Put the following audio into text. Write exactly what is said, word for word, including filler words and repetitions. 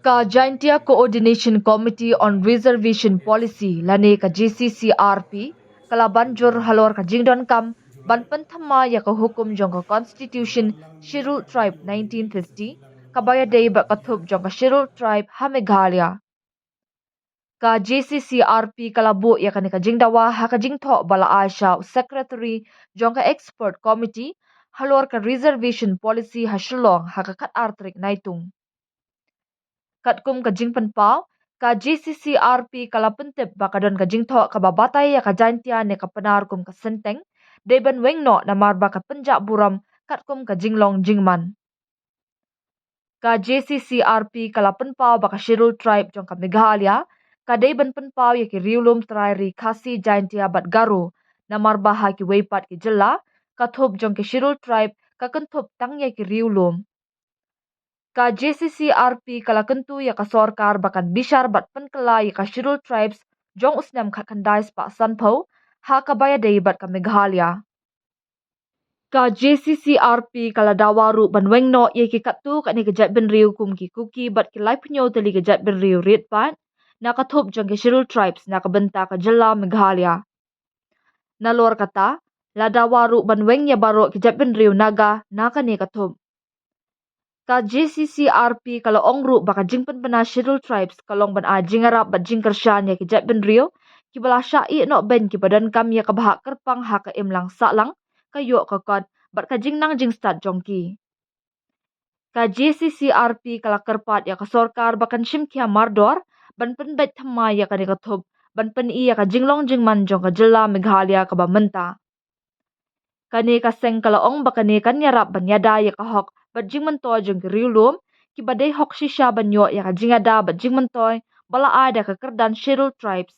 Ka Jaintia Coordination Committee on Reservation Policy lane ka J C C R P ka la ban jur halor ka jingdonkam ban pynthymmai ïa ka hukum jong ka Constitution Scheduled Tribe nineteen fifty kaba ïadei bad ka thup jong ka Scheduled Tribe ha Meghalaya. Ka J C C R P ka la buh ïa kane ka jingdawa ha ka jingthoh ba la ai sha u Secretary jong ka Expert Committee halor ka Reservation Policy ha Shillong ha ka khatar tarik Naitung. Katkum ka jingpynpaw, ka J C C R P ka la pyntip ba ka don ka jingthoh kaba batai ïa ka Jaintia ne ka Pnar kum ka synteng, dei ban weng noh namar ba ka pynjah burom katkum ka jinglong jingman. Ka J C C R P ka la pynpaw ba ka Scheduled Tribe jong ka Meghalaya ka dei ban pynpaw ïa ki riewlum trai ri Khasi, Jaintia bad Garo, namar ba ha kiwei pat ki jylla ka thup jong ki Scheduled Tribe ka kynthup tang ïa ki riewlum. Ka J C C R P ka la kyntu ïa ka sorkar ba kan bishar bad pynkylla ïa ka Scheduled Tribes jong u snem khatkhyndai spah sanphew ha kaba ïadei bad ka Meghalaya. Ka J C C R P ka la dawa ruh ban weng noh ïa ki katto katne ki jaitbynriew kum ki Kuki bad ki laiphew tylli ki jaitbynriew riat pat na ka thup jong ki Scheduled Tribes na ka bynta ka jylla Meghalaya. Nalor kata, la dawa ruh ban weng ïa baroh ki jaitbynriew Naga na kane ka thup. Ka J C C R P ka la ong ruh ba ka jingpynbna Scheduled Tribes ka long ban ai jingïarap bad jingkyrshan ïa ki jaitbynriew kiba la shah ïeh noh beiñ kiba donkam ïa ka bhah kyrpang ha ka imlang sahlang, ka ïoh ka kot bad ka jingnang jingstad jong ki. Ka J C C R P ka la kyrpad ïa ka sorkar ba kan shim khia mardor ban pynbeit thymmai ïa kane ka thup ban pyni ïa ka jinglong jingman jong ka jylla Meghalaya kaba mynta. Kane ka seng ka la ong ba kane kan ïarap ban ïada ïa ka hok bad jingmyntoi jong ki riewlum kiba dei hok shisha ban ïoh ïa ka jingïada bad jingmyntoi ba la ai da ka kyrdan Scheduled Tribes.